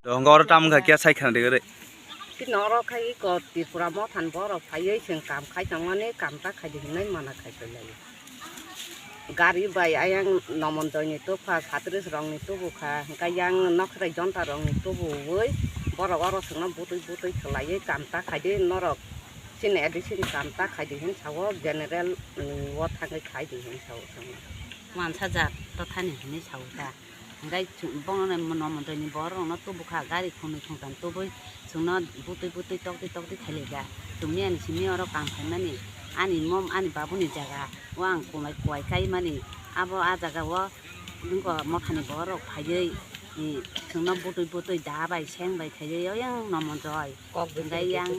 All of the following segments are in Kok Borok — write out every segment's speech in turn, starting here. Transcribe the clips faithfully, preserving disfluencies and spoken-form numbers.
To hwnba oro tamo wngkha khe sai khna de gre. Chini oro khai iko Tripura mothan borok phaiwi chwng kam khai tongmani, kam ta khai di hinwi mana khai tonglaio. Gari bai ayang Nomonjoyni tubukha, Satris rokni tubukha, hwnkhe yang Nokhrai Jonta rokni tubuwi borok oro chwngno butwi butwi khwlaiwi kam ta khai di norok. Chini A D C ni kam ta khai di hin sao, general ni o thangwi khai di hin sao chwngno. Wansa jat to thani hinwi sao ta. Hingke chwng bono no Nomonjoyni bororokno tubukha, gari khunui khungtam tubui chwngno butui butui tokti tokti khailaikha. Chwngni ani simi oro kam khaimani, ani mom, ani babuni jaga o ang kunai kuai kaimani, abo a jaga o wngkha mothani bororok phaiwi, i, chwngno butui butui da bai seng bai khaiwi oyang Nomonjoy. Hingke yang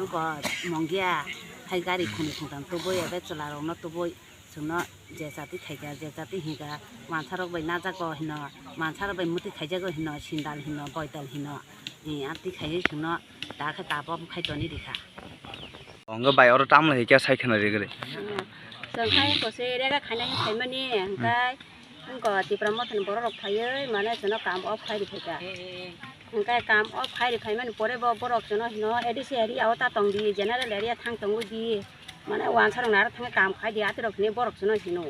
wngkha Mongia hai gari khunui khungtam tubui ebe chwlarokno tubui. Chwngno je jati khaikha, je jati hinkha, wansarok bai najago hino, wansarok bai mwtwi khaijago hino, sindal hino, boidal hino, eh, amtwi khaiwi chwngno da khe tabok khai toni rikha. Hwnba bai oro tamle hai khe sai khna rigre. Chwng hai kose rega khaina khe phaimani, hwnkhe wngkha Tipra mothani borok rok phaiwi mane chwngno kam off khai rikha. Hwnkhe kam off khai rikhaimani pore bo borok chwngno hino A D C area o ta tongdi, general area thang tongwi di. Mane wansarok naro thangwi kam khai di, atirok hinwi borok chwngno hino.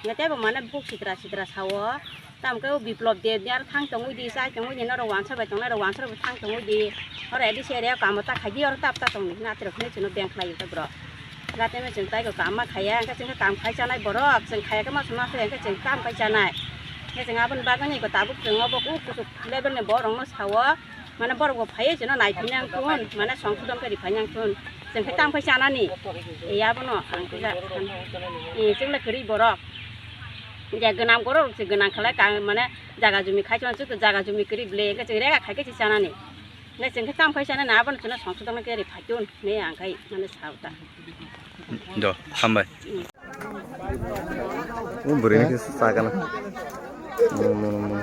Hingke teibo mane buk sitra sitra sao. Tamokhe o Biplop Deb ni aro thang tongwi di, chai tongwi di, norok wansa bai tongnai rok wansa rok thang tongwi di. Oro A D C area o kamo ta khai di, oro tap ta tongdi hino atirok hinwi chwngno beng khlai o borok. Gateme chwng taibo kam ma khaiya, hingke chwngkhe kam khai chanai borok, chwng khaiya khe ma songma se, hingke chwng kam khai chanai. Hingke chwng aboni bagwi tabuk chwng obo kuk kuchuk level ni borok no sao. Mane borok bo phaiwi chwngno naiphai nang thun, mane songsodon khe riphai nang thun. Chwng khe tamo khe chanani. E abono ang khe ja-, e chwngno kwrwi borok. Je gwnang borok se gwnang khlai ka, mane jaga jumi khai chwng chwng jaga jumi kwrwi ble, hwnkhe chwng rega khai khe se chanani. Hwnkhe chwng khe tamo khe chanani, abono chwngno songsodon khe riphai thun, hinwi ang khai mane sao ta. Do, hambai. O bwrwi ni khe sa gana. Mono, mono, mono.